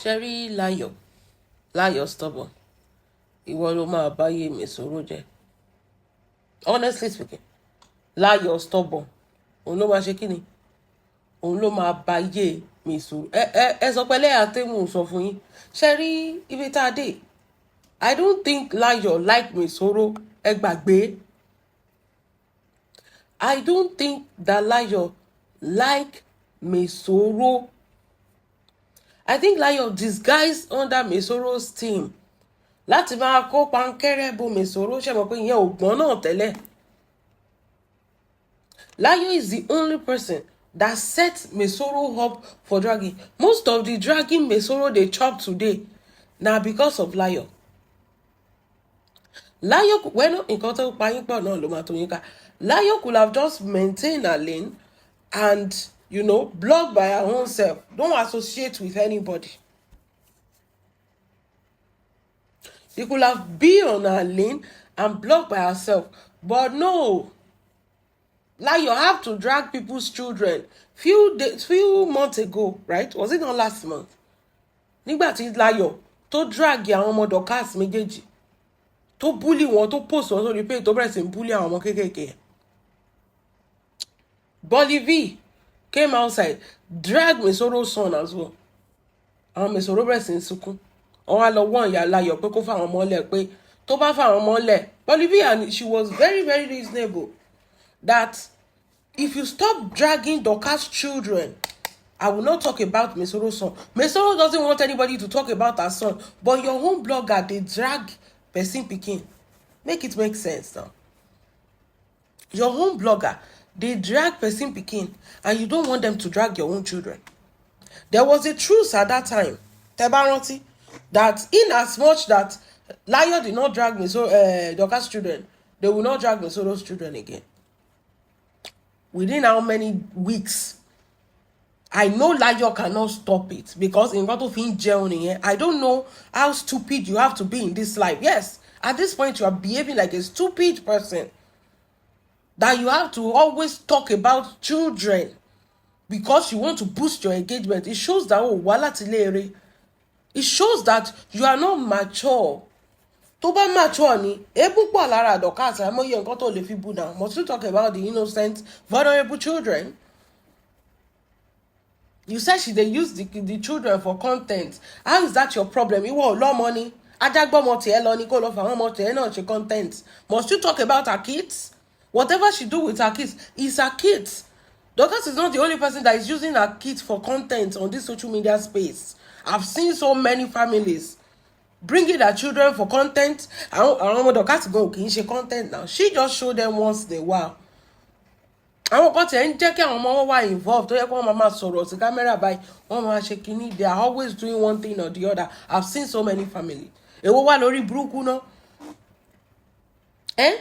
Ṣẹ́rí Láyọ̀, Láyọ̀ stubborn. Ìwọ ló máa báyé Mèsòrò jẹ́. Honestly speaking, Láyọ̀ stubborn. Òun ló máa ṣe kíni? Òun ló máa báyé Mèsòrò. Ẹ sọ pé lẹ́yà tẹ́mù sọ fún yín. Ṣẹ́rí ibi tá a dé. I don't think Láyọ̀ like Mèsòrò. Ẹ gbàgbé. I don't think that Láyọ̀ like Mesoro. I think Láyọ̀ disguised under Mesoro's team láti máa kó pankẹ́rẹ́ bo Mesoro. Ṣe mọ̀ pé ìyẹn ò gbọ́n náà tẹ́lẹ̀. Láyọ̀ is the only person that set Mesoro up for dragging. Most of the dragging Mesoro dey chop today na because of Láyọ̀. Láyọ̀ wẹ́n nǹkan tó pa yín pọ̀ náà ló máa tó yín ká. Láyọ̀ could have just maintained her lane and blog by her own self. Don't associate with anybody. She could have been on her lane and blog by herself. But no. Láyọ̀ have to drag people's children. Few days, few months ago, right? Was it not last month? Nígbà tí Láyọ̀ tó drag àwọn ọmọ Dorcas méjèèjì, tó bully wọn, tó post wọn sórí page, tó bẹ̀rẹ̀ sí ń bully àwọn ọmọ kéékèèké. Bolly V came outside, drag Mesoro's son as well. Àwọn Mesoro bẹ̀rẹ̀ sí ń sunkún. Wọ́n á lọ wọ́n ìyá Láyọ̀ pé kó fáwọn ọmọ lẹ̀, pé tó bá fáwọn ọmọ lẹ̀. Bolly V, and she was very, very reasonable that if you stop dragging Dorcas children, I will not talk about Mesoro's son. Mesoro doesn't want anybody to talk about her son, but your own blogger dey drag person pikin. Make it make sense now. Your own blogger dey drag person pikin and you don't want them to drag your own children. There was a truce at that time, tẹ́ bá rántí, that in as much that Layo did not drag Mesoro, Dorcas children, they will not drag Mesoro's children again. Within how many weeks? I know Layo cannot stop it because nǹkan tó fi ń jẹun nìyẹn. I don't know how stupid you have to be in this life. Yes, at this point you are behaving like a stupid person, that you have to always talk about children because you want to boost your engagement. It shows that, oh, wà láti léere. It shows that you are not mature. Tó bá mature ni, èébú pọ̀ lára Dorcas, àìmọye nǹkan tó lè fi bú now. Must you talk about the innocent, vulnerable children? You said she dey use the children for content. How is that your problem? Ìwọ ò lọ́mọ ni? Ajágbọ́mọ tiẹ̀ lọ ni kó lọ fà àwọn ọmọ tiẹ̀ náà ṣe content. Must you talk about her kids? Whatever she do with her kids is her kids. Dorcas is not the only person that is using her kids for content on this social media space. I've seen so many families bringing their children for content. Àwọn ọmọ Dorcas gan kì í ṣe content now. She just show them once in a while. Àwọn kan tiẹ̀ ń jẹ́ kí àwọn ọmọ wọn wà involved, tó yẹ kí wọ́n máa sọ̀rọ̀ sí kámẹ́rà báyìí, wọ́n máa ṣe kínní. They are always doing one thing or the other. I've seen so many families. Èwo wà lórí burúkú náà? Eh?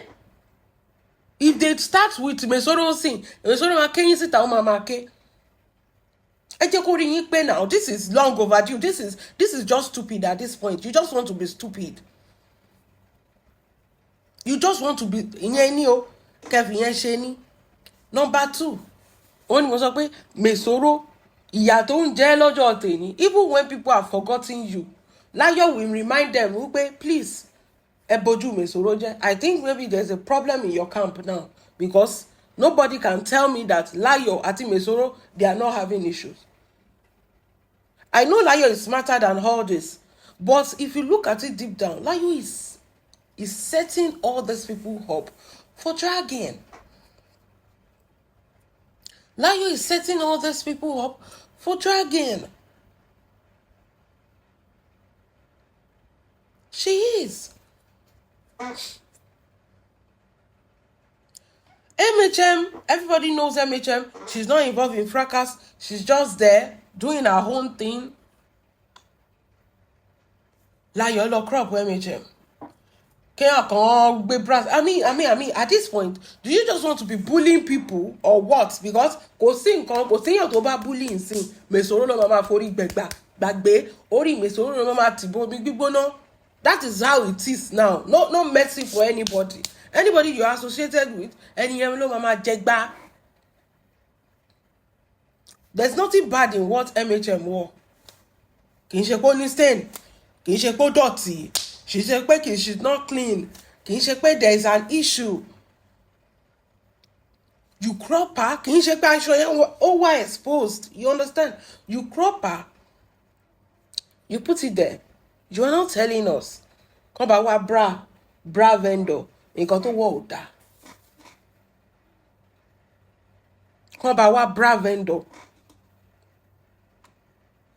If they start with Mesoro sin, Mesoro máa kéyìn síta, wọ́n máa máa ké. Ẹ jẹ́ kó rí yín pé now, this is long overdue. This is just stupid at this point. You just want to be stupid. You just want to be. Ìyẹn ní o kẹfì yẹn ṣe ní. Number two, ó ní mo sọ pé Mesoro, ìyà tó ń jẹ́ lọ́jọ́ tèmi, even when people have forgotten you, Láyọ̀ will remind them wípé, please, ẹ bójú Mesoro jẹ́. I think maybe there's a problem in your camp now, because nobody can tell me that Láyọ̀ àti Mesoro, they are not having issues. I know Láyọ̀ is smarter than all this, but if you look at it deep down, Láyọ̀ is setting all these people up for dragging. Láyọ̀ is setting all these people up for dragging. She is. MHM, everybody knows MHM. She's not involved in fracas. She's just there doing her own thing. Láyọ̀ lọ crop MHM. Kéèyàn kan gbé brass. I mean, at this point, do you just want to be bullying people or what? Because kò sí nǹkan, kò síyàn tó bá bullying sí. Mèsòrò ló máa forí gbẹ̀gbà gbàgbé orí Mèsòrò ló máa tìbò omi gbígbóná. That is how it is now. No, no mercy for anybody. Anybody you are associated with, ẹni yẹn ló máa máa jẹ gbá. There's nothing bad in what MHM wore. Kì í ṣe pé ó ní stain, kì í ṣe pé ó dọ̀tí, kì í ṣe pé kì í ṣe not clean, kì í ṣe pé there is an issue. You crop her. Kì í ṣe pé aṣọ yẹn ó wà exposed, you understand? You crop her, you put it there. You are not telling us kàn bá wá bra vendor, nǹkan tó wọ̀ ò dáa. Kàn bá wá bra vendor,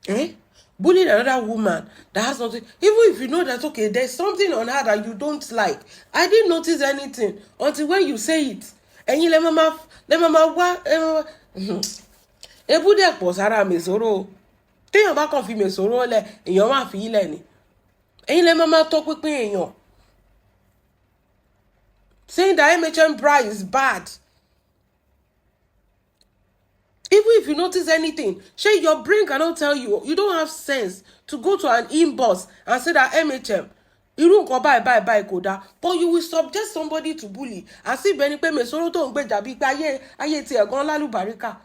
eh? Bullying another woman that has nothing. Even if you know that, okay, there's something on her that you don't like, I didn't notice anything until when you say it. Ẹ̀yin lẹ máa wá ebú dẹ̀ pọ̀ sára mèsòrò. Téèyàn bá kàn fi mèsòrò lẹ̀, èèyàn máa fi ilẹ̀ ni. Ẹ̀yin lẹ máa tọ́ pínpín èèyàn, saying that MHM bra is bad. Even if you notice anything, shey your brain cannot tell you? You don't have sense to go to an inbox and say that MHM, irú nǹkan báyìí báyìí báyìí kò dáa, but you will subject somebody to bully, àti ìbẹ́ni pé mèsòrò tó ń gbèjà bíi pé ayé tiẹ̀ gan lálùbáríkà.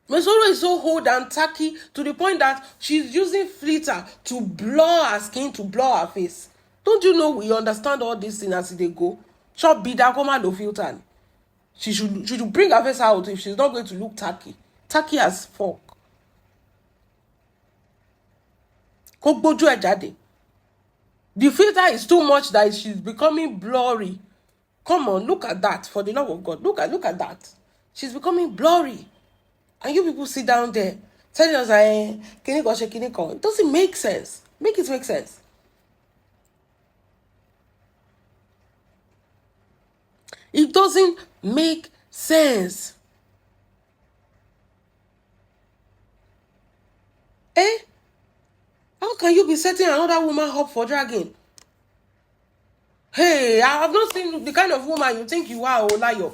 Mesoro is so old and tacky to the point that she's using filter to blur her skin, to blur her face. Don't you know we understand all this thing as they go? Chop bida kó má lo filter ni. She should bring her face out if she's not going to look tacky. Tacky as fuck. Kó gbójú ẹ̀ jáde. The filter is too much that she's becoming blurry. Come on, look at that, for the love of God. Look at that. She's becoming blurry. And you people sit down there telling us, eh, kíní kan ṣe kíní kan. It doesn't make sense. Make it make sense. It doesn't make sense. Eh? How can you be setting another woman up for dragging? Hey, I have not seen the kind of woman you think you are, Olayo.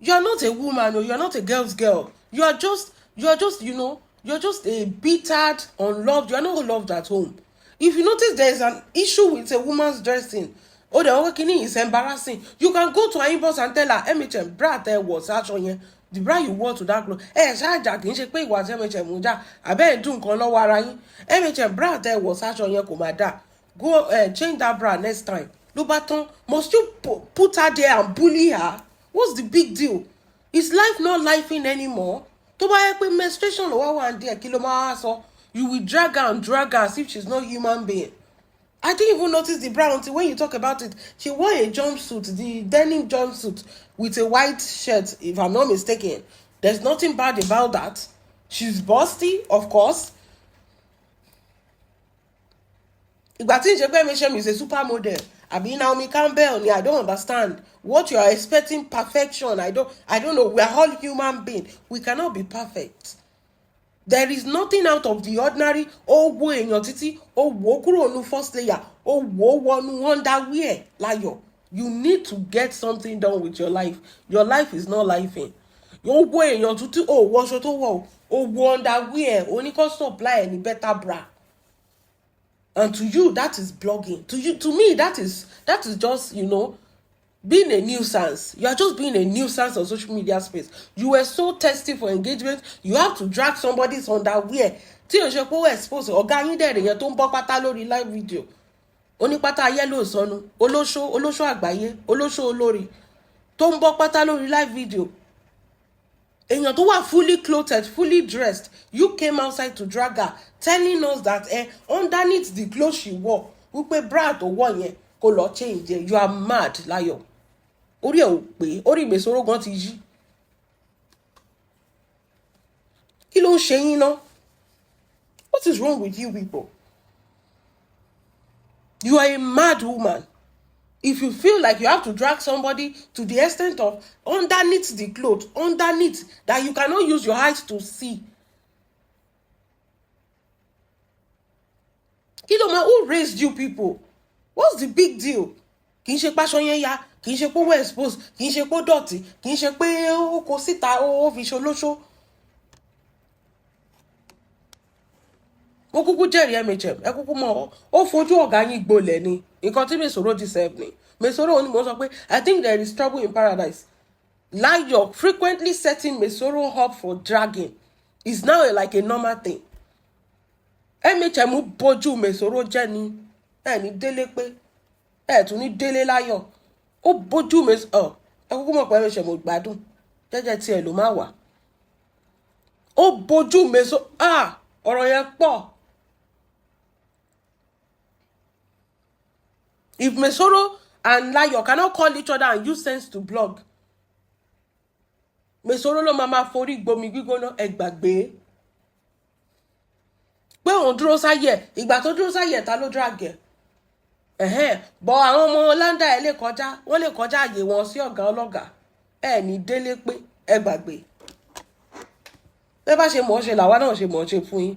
You are not a woman, or you are not a girl's girl. You are just a bittered, unloved. You are not loved at home. If you notice there is an issue with a woman's dressing, oh, the working is embarrassing, you can go to her inbox and tell her, "MHM, bra tẹ wọ̀ sáṣọ yẹn, the bra you wore to that cloth." Ẹ ṣáàjà, kì í ṣe pé ìwà àti MHM ń jà, àbẹ́ ẹ̀ dùn nǹkan lọ́wọ́ ara yín. "MHM, bra tẹ wọ̀ sáṣọ yẹn kò máa dà. Go change that bra next time." Ló bá tán. Must you put her there and bully her? What's the big deal? Is life not lifing anymore? Tó bá yẹ pé menstruation ló wá wà ní díẹ̀, kí ló máa sọ? You will drag her and drag her as if she's not human being. I didn't even notice the bra until when you talk about it. She wore a jumpsuit, the denim jumpsuit with a white shirt, if I'm not mistaken. There's nothing bad about that. She's busty, of course. Ìgbà tí n ṣe pé MHM is a supermodel àbí Naomi Campbell ni. I don't understand what you are expecting, perfection. I don't know. We are all human beings. We cannot be perfect. There is nothing out of the ordinary. Ó wo èèyàn títí, ó wò ó kúrò ní first layer, ó wò ó wọnú underwear. Láyọ̀, you need to get something done with your life. Your life is not lifing. Ó wo èèyàn títí, ó wọṣọ tó wọ̀, ó wo underwear, ó ní kó supply ẹ̀ ní better bra, and to you that is blogging. To you, to me, that is just being a nuisance. You are just being a nuisance on social media space. You were so thirsty for engagement, you have to drag somebody's underwear tí o ṣe pé ó expose ọ̀gá yín dẹ̀rẹ̀ yẹn tó ń bọ́ pátá lórí live video, onípátá yellow sọnù, olóṣó, olóṣó àgbáyé, olóṣó olórí tó ń bọ́ pátá lórí live video, èèyàn tó wà fully clothed, fully dressed. You came outside to drag her, telling us that underneath the clothes she wore, wípé bra tó wọ̀ yẹn, kó lọ change ẹ. You are mad, Láyọ̀. Orí ẹ̀ ò pé. Orí ìgbésòro gan ti yí. Kí ló ń ṣe yín ná? What is wrong with you people? You are a mad woman if you feel like you have to drag somebody to the extent of underneath the cloth, underneath that you cannot use your eyes to see. Kí ló máa, who raised you people? What's the big deal? Kì í ṣe páṣọ yẹn ya, kì í ṣe pé ó wẹ̀ expose, kì í ṣe pé ó dọ̀tí, kì í ṣe pé ó kó síta, ó fi ṣe olóṣó. Mo kúkú jẹ́rìí MHM. Ẹ kúkú mọ̀, ó fojú ọ̀gá yín gbolẹ̀ ni. Nǹkan tí Mèsòrò deserve ni. Mèsòrò ni mo sọ pé I think there is trouble in paradise. Láyọ̀ frequently setting Mèsòrò up for dragging is now like a normal thing. MHM bójú Mèsòrò jẹ́ ni. Ẹ ní délé pé ẹ tún ní délé láyọ̀. Ó bójú Mèsòrò. Ẹ kúkú mọ̀ pé MHM ò gbádùn, jẹ́jẹ́ tiẹ̀ ló má wà. Ó bójú Mèsòrò. Ah, ọ̀rọ̀ yẹn pọ̀. If Mesoro and Layo cannot call each other and use sense to blog, Mesoro ló máa ma forí gbomi gbígbóná. Ẹ gbàgbé pé òun dúró sáyẹ. Ìgbà tó dúró sáyẹ, ta ló drag ẹ? Ẹ̀hẹ́n, bọ̀ àwọn ọmọ láńdà ẹ lè kọjá, wọ́n lè kọjá àyè wọn sí ọ̀gá ọlọ́gàá. Ẹ ní délé pé ẹ gbàgbé. Bẹ́ẹ̀ bá ṣe mọ̀ ọ́ ṣe làwa náà ṣe mọ̀ ọ́ ṣe fún yín.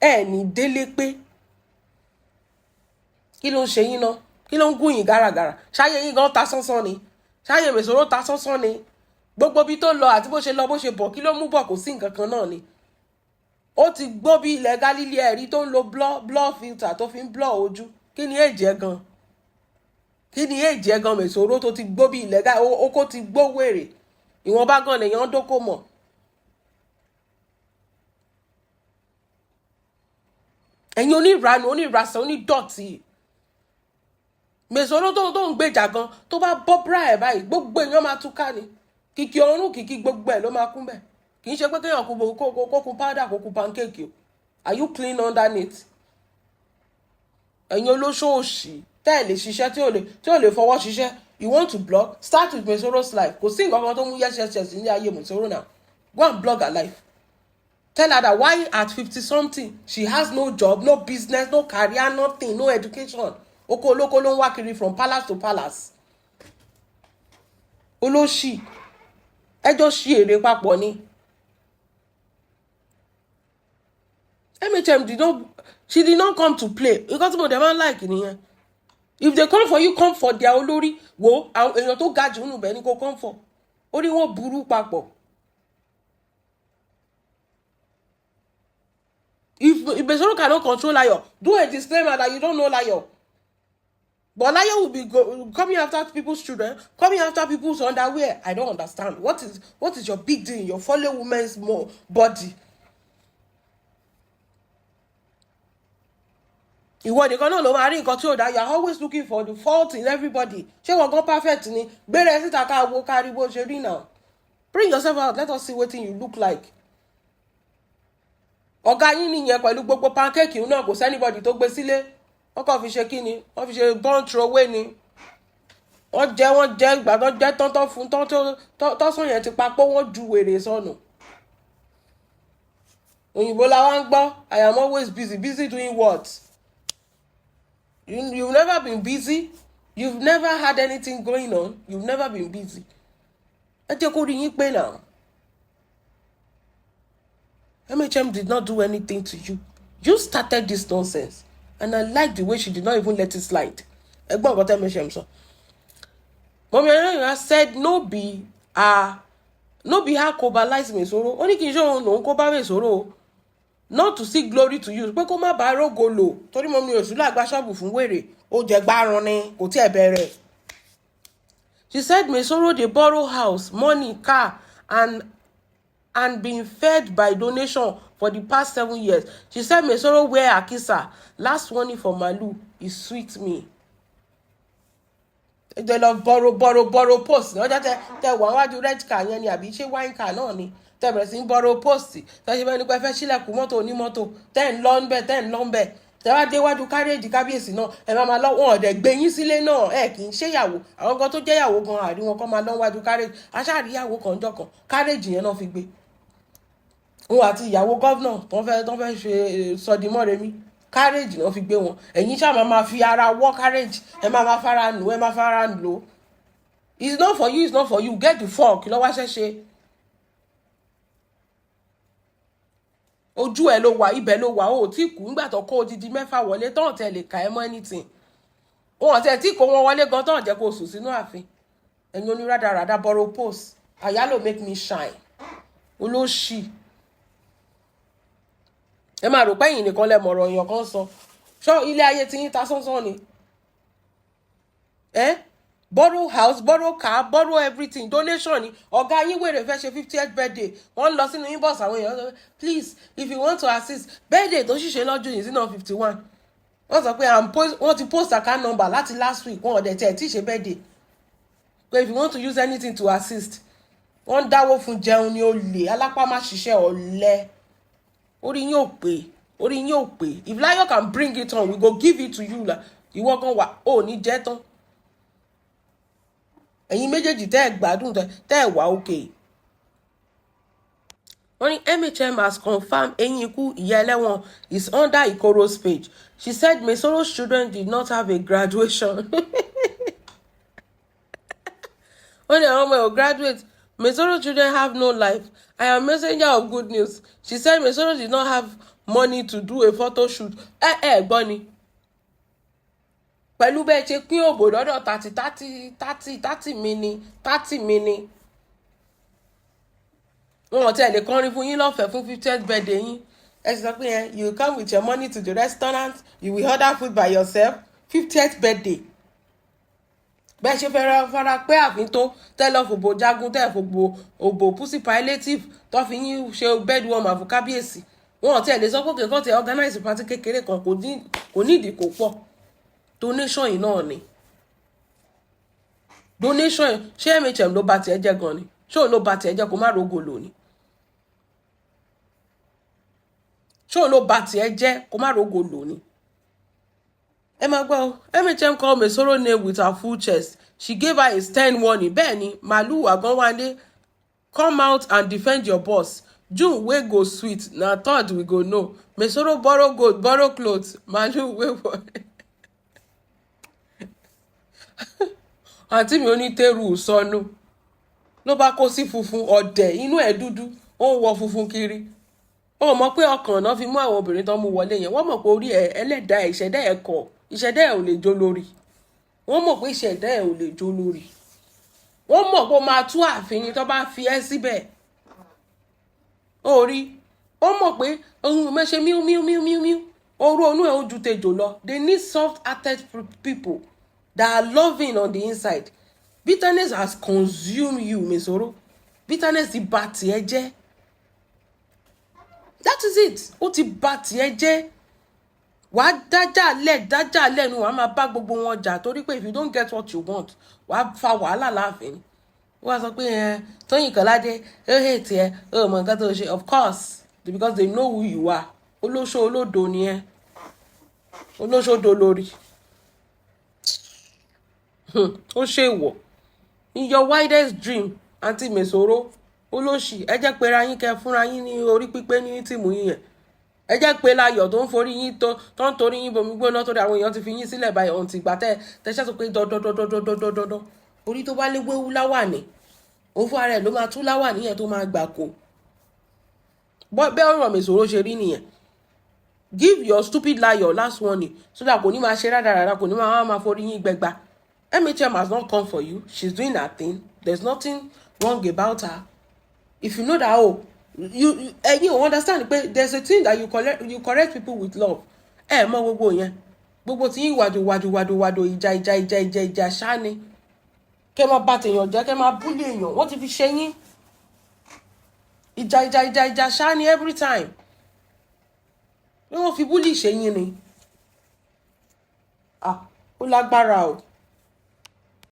Ẹ ní délé pé. Kí ló ń ṣe yín náà? Kí ló ń gún yín gàràgàrà? Ṣáyé yín gan ta sánsán ni? Ṣáyé Mèsòrò ta sánsán ni? Gbogbo ibi tó lọ àti bó ṣe lọ, bó ṣe bọ̀, kí ló mú bọ̀? Kò sí nǹkan kan náà ni. Ó ti gbó bí ilẹ̀ Gálílì. Ẹ̀rí tó ń lo blur filter tó fi ń blur ojú. Kí ni èjì ẹ gan? Kí ni èjì ẹ gan, Mèsòrò, tó ti gbó bí ilẹ̀ oko ti gbó wèrè? Ìwọ̀nba gan lèèyàn dókò mọ̀. Ẹ̀yin onírànú, onírasẹ̀, onídọ̀tí. Mèsòrò tó ń gbèjà gan, tó bá bọ́ bra ẹ̀ báyìí, gbogbo èèyàn máa túká ni. Kìkì ọrùn, kìkì gbogbo ẹ̀ ló máa kún bẹ́ẹ̀. Kì í ṣe pé kéèyàn kó kun powder, kó kun pancake o. Are you clean underneath? Ẹ̀yin olóṣòòṣì tẹ́ ẹ̀ lè ṣiṣẹ́, tí ò lè fọwọ́ ṣiṣẹ́. You want to blog? Start with Mesoro's life. Kò sí nǹkan kan tó mú yes yes yes ní ayé Mesoro. Now go and blog her life. Tell her that why at 50 something she has no job, no business, no career, nothing, no education. Oko olóko ló ń wá kiri from palace to palace. Olóṣì, ẹjọ́ ṣí èrè papọ̀ ni. MHM did not, she did not come to play. Nǹkan tí mo dẹ̀ máa ń like nìyẹn. If they come for you, come for their olórí. Wo àwọn èèyàn tó ga jù nù bẹ́ẹ̀ ni kò come for. Orí wọn burú papọ̀. If Mesoro cannot control Layo, do a disclaimer that you don't know Layo. But Layo will be coming after people's children, coming after people's underwear. I don't understand. What is your big deal in your fellow woman's more body? Ìwọ nìkan náà ló máa rí nǹkan tí ò dá. You are always looking for the fault in everybody. Ṣé wọn gan perfect ni? Gbére síta ká wo kárí bó ṣe rí náà. Bring yourself out, let us see wetin you look like. Ọ̀gá yín nìyẹn pẹ̀lú gbogbo pancake náà. Kò sẹ́nibọ̀dì tó gbé sílé. Wọ́n kàn fi ṣe kí ni? Wọ́n fi ṣe born throw away ni. Wọ́n jẹ́, wọ́n jẹ́ ìgbà tó jẹ́ tán tán fún tán tọ́sán yẹn ti papọ̀, wọ́n ju wèrè sọnù. Òyìnbó la wá ń gbọ́. I am always busy. Busy doing what? You've never been busy. You've never had anything going on. You've never been busy. Ẹ jẹ́ kó rí yín pé náà. MHM did not do anything to you. You started this nonsense. And I like the way she did not even let it slide. Ẹgbọ́n nǹkan tẹ́ MHM sọ. Mọ̀mí Ọ̀yọ́yìnrà said no be her cobalize Mesoro. Ó ní kì í ṣe òun lòun kó bá Mesoro o. Not to see glory to you. Pé kó má bàa rógo lò. Torí mọ̀mí Òṣùlà gba ṣọ́ọ̀bù fún wèrè. Ó jẹ gbárùn ni, kò tí ẹ̀ bẹ̀rẹ̀. She said Mesoro dey borrow house, money, car and been fed by donation for the past 7 years. She said Mesoro wear akisa last warning for Malu, e sweet me. Ẹ jẹ́ lọ borrow, borrow, borrow post ní ọjọ́ tẹ tẹ wà wájú red car yẹn ni, àbí ṣé wine car náà ni? Tẹ bẹ̀rẹ̀ sí ń borrow post, tẹ ṣe bẹ́ẹ̀ ni pé ẹ fẹ́ sílẹ̀kùn mọ́tò onímọ́tò, tẹ́ ń lọ ńbẹ̀, tẹ́ ń lọ ńbẹ̀, tẹ wá déwájú káréèjì kábíyèsí náà, ẹ máa lọ. Wọn ọ̀dẹ̀ gbé yín sílé náà. Ẹ kì í ṣèyàwó. Àwọn kan tó jẹ́yàwó gan, àrí wọn kọ́ máa lọ wájú káréèjì. Aṣáàríyàwó kan jọ kan káréèjì yẹn náà fi gbé òun àti ìyàwó governor tó fẹ́ ṣe sọdimọ́remí. Kárẹ́jì náà fi gbé wọn. Ẹ̀yin ṣáà máa ma fi ara wọ́ kárẹ́jì, ẹ máa ma fara nù, ẹ máa fara lò. It's not for you, it's not for you. Get the fuck lọ́wọ́ ṣẹ́ṣe. Ojú ẹ ló wà, ibẹ̀ ló wà. Ó tí kú nígbà tó kó odidi mẹ́fà wọlé tán tẹ lè kà ẹ́ mọ́ anything. Wọn tẹ tí kó wọn wọlé gan tán jẹ́ kó sùn sínú ààfin. Ẹ̀yin onírádàràdà, borrow post àyálò make me shine. Olóṣì, ẹ máa rò pé ẹ̀yin nìkan lẹ mọ̀rọ̀ èèyàn kan sọ. Ṣọ́ ilé ayé tí yín ta sánsán ni ẹ. Borrow house, borrow car, borrow everything. Donation ni. Ọ̀gá yín wèrè fẹ́ ṣe 50th birthday, wọ́n ń lọ sínú inbox àwọn èèyàn sọ pé, "Please, if you want to assist." Birthday tó ṣìṣe lọ́jọ́ yìí sínú 51, wọ́n sọ pé wọ́n ti post account number láti last week. Wọ́n ọ̀dẹ̀ tẹ̀ tí ì ṣe birthday pé if you want to use anything to assist. Wọ́n ń dáwó fún jẹun ní. Olè alápá má ṣiṣẹ́, ọ̀lẹ. Orí yín ò pé, orí yín ò pé. If Layo can bring it on, we go give it to you la. Ìwọ gan wà ó ní jẹ́ tán. Ẹ̀yin méjèèjì tẹ́ ẹ̀ gbádùn, tẹ́ ẹ̀ wá òkè. Wọ́n ní MHM has confirmed eyín ikú ìyá ẹlẹ́wọ̀n is under Ikoro's page. She said Mesoro's children did not have a graduation. Wọ́n ní àwọn ọmọ ẹ̀ ò graduate. Mesoro children have no life. I am messenger of good news. She said Mesoro did not have money to do a photo shoot. Ẹ ẹ gbọ́ ni, pẹ̀lú bẹ́ẹ̀ ṣe pín òbò lọ́dọ̀ 30 30 30 30 mi ni 30 mi ni, wọn ò tẹ̀ lè kọrin fún yín lọ́fẹ̀ẹ́ fún 50th birthday yín. Ẹ sì sọ pé yẹn, you come with your money to the restaurant, you will order food by yourself. 50th birthday, bẹ́ẹ̀ ṣe fẹ́ra fara pé àfin tó tẹ́ lọ fòbò jagun, tẹ́ fòbò òbò pussy palliative tó fi yín ṣe bed warmer fún kábíyèsí, wọn ò tẹ̀ lè sọ pé kò tẹ̀ organize party kékeré kan. Kò nídìí, kò pọ̀. Donation yìí náà ni donation. Ṣé MHM ló ba tiẹ̀ jẹ́ gan ni? Ṣé òun ló ba tiẹ̀ jẹ́ kó má rogo lò ní? Ṣé òun ló ba tiẹ̀ jẹ́ kó má rogo lò ní? Ẹ máa gbọ́ o. MHM called Mesoro name with her full chest. She gave her a stern warning. Bẹ́ẹ̀ ni Màálù Àgánwálé, come out and defend your boss. June wey go sweet, na third we go know. Mesoro borrow goat, borrow cloth. Màálù wey wọ àǹtí mi onítẹ̀rù sọnù ló bá kó sí funfun ọ̀dẹ̀, inú ẹ̀ dúdú, ó ń wọ funfun kiri. Ó mọ̀ pé ọkàn náà fi mú àwọn obìnrin tó ń mú wọlé yẹn. Wọ́n mọ̀ pé orí ẹ̀, ẹlẹ́dàá ẹ̀, ìṣẹ̀dá ẹ̀ kọ̀, ìṣẹ̀dá ẹ̀ ò lè jó lórí. Wọ́n mọ̀ pé ìṣẹ̀dá ẹ̀ ò lè jó lórí. Wọ́n mọ̀ pé ó máa tú ààfin ni tó bá fi ẹ́ síbẹ̀. Ó rí, ó mọ̀ pé ohun mẹ́ṣe míú míú míú míú míú, orú onú ẹ̀ ó ju tejò lọ. They need soft-hearted people that are loving on the inside. Bitterness has consumed you, Mesoro. Bitterness ti bà tiẹ̀ jẹ́. That is it. Ó ti bà tiẹ̀ jẹ́. Wàá dájà lẹ̀, dájà lẹ́nu, wàá máa bá gbogbo wọn jà torí pé if you don't get what you want, wàá fa wàhálà láàfin. Wọ́n á sọ pé ẹ Tóyìn Kọ́ládé ó hate ẹ, ó mọ nǹkan tó ṣe. Of course, because they know who you are. Olóṣó olódo ni ẹ, olóṣó dolórí. Ó ṣe wọ̀ in your wildest dream. Àǹtí Mesoro olóṣì, ẹ jẹ́ pé ra yín, kẹ́ fúnra yín ní orí pípé ní team yín yẹn. Ẹ jẹ́ pé láyọ̀ tó ń forí yín, tó ń torí yín bomi gbóná, torí àwọn èèyàn ti fi yín sílẹ̀ báyìí. Ohun tìgbà tẹ́ tẹ́ṣẹ́ sọ pé dọ́dọ́dọ́dọ́dọ́dọ́dọ́, orí tó bá lé wéwú láwà ní òun fún ara ẹ̀ ló máa tú láwà níyẹn tó máa gbà kó bẹ́ẹ̀. Ọ̀rọ̀ Mesoro ṣe rí nìyẹn. Give your stupid Láyọ̀ last warning so that kò ní máa ṣe rádaràda, kò ní máa forí yín gbẹgba. MHM has not come for you. She's doing her thing. There's nothing wrong about her. If you know that, oh, you ẹ̀yin ò understand pé there's a thing that you correct people with love. Ẹ mọ gbogbo yẹn, gbogbo tí yín wàdù wàdù wàdù wàdù, ìjà ìjà ìjà ìjà ìjà ṣáá ni. Kẹ́ máa bà tèèyàn jẹ́, kẹ́ máa bully èèyàn, wọ́n ti fi ṣe yín. Ìjà ìjà ìjà ìjà ṣáá ni every time. Bí wọ́n fi bully ṣe yín ni. Ah, ó lágbára o.